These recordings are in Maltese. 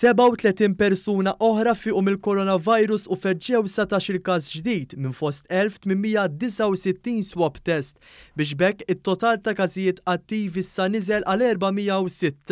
37 persuna oħra fiequ mill-coronavirus u feġġew 19-il każ ġdid minn fost 1869 swab test biex b'hekk it-total ta' każijiet attivi issa niżel għal 406.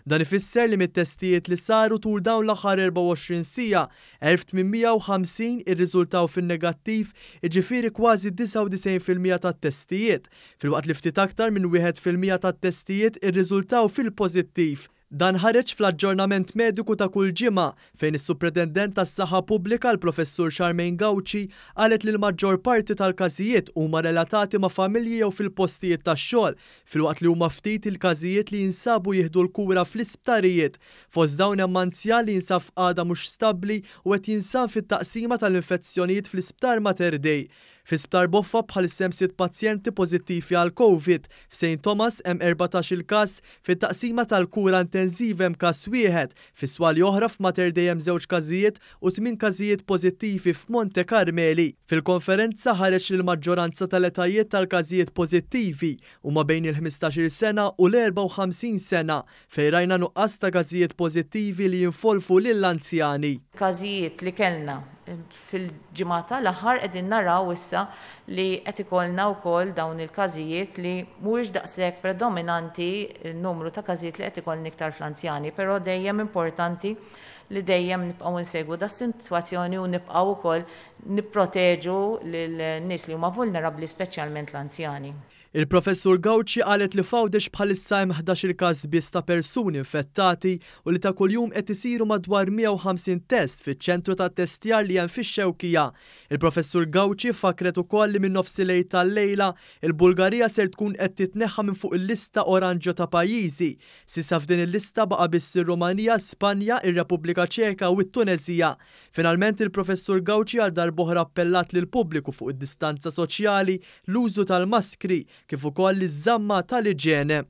Dan ifisser li mit-testijiet li saru tul dawn l-aħħar 24 siegħa, 1850 irriżultaw fin-negattiv, jiġifieri kważi 99% tat-testijiet, filwaqt li ftit aktar minn 1% tat-testijiet irriżultaw fil-pożittiv. Dan ħareġ fl-aġġornament mediku ta' kull ġimgħa fejn is-Supretendent tas-Saħħa Pubblika l-Professur Charmaine Gauci qalet li l-maġġor parti tal-każijiet huma relatati ma' familji jew fil-postijiet tax-xogħol filwaqt li huma ftit il-każijiet li jinsabu jieħdu l-kura fl-isptarijiet. Fost dawn hemm anzjan li jinsab f'qagħda mhux stabbli u qed jinsab fit-taqsima tal-infezzjonijiet fl-Isptar Mater Dei. Fi Sptar Boffa bħalissa hemm sitt pazjenti pożittivi għall-Covid, f'Saint Thomas hemm 14-il każ, fit-taqsima tal-kura intensiva hemm każ wieħed, fi swali oħra f'Mater Dei hemm żewġ każijiet u tmien każijiet pożittivi f'Monte Carmeli. Fil-konferenza ħareġ li l-maġġoranza tal-etajiet tal-każijiet pożittivi huma bejn il-15-il sena u l-54 sena, fejn rajna nuqqas ta' każijiet pożittivi li jinvolvu lill-anzjani. Każijiet li kellna fil-ġimgħa tal-aħħar qegħdin naraw issa li qed ikollna wkoll dawn il-każijiet li mhuwiex daqshekk predominanti n-numru ta' każijiet li qed ikollna iktar fl-anzjani, però dejjem importanti li dejjem nibqgħu nsegwu das-sitwazzjoni u nibqgħu wkoll nipproteġu lin-nies li huma vulnerabbli, speċjalment l-anzjani. Il-Professur Gauci qalet li f'Għawdex bħalissa hemm 11-il każ biss ta' persuni infettati u li ta' kuljum qed isiru madwar 150 test fiċ-ċentru tat-testjar li hemm fix-Xewkija. Il-Professur Gauci fakret ukoll li minn nofsilejl tal-lejla il-Bulgarija ser tkun qed titneħħa minn fuq il-lista oranġjo ta' pajjiżi. S'issa f'din il-lista baqa' biss ir-Rumanija, Spanja, ir-Repubblika Ċeka u t-Tuneżija. Finalment il-Professur Gauci għal darb'oħra appellat lill-pubbliku fuq id-distanza soċjali, l-użu tal-maskri kif ukoll iż-żamma tal-iġene.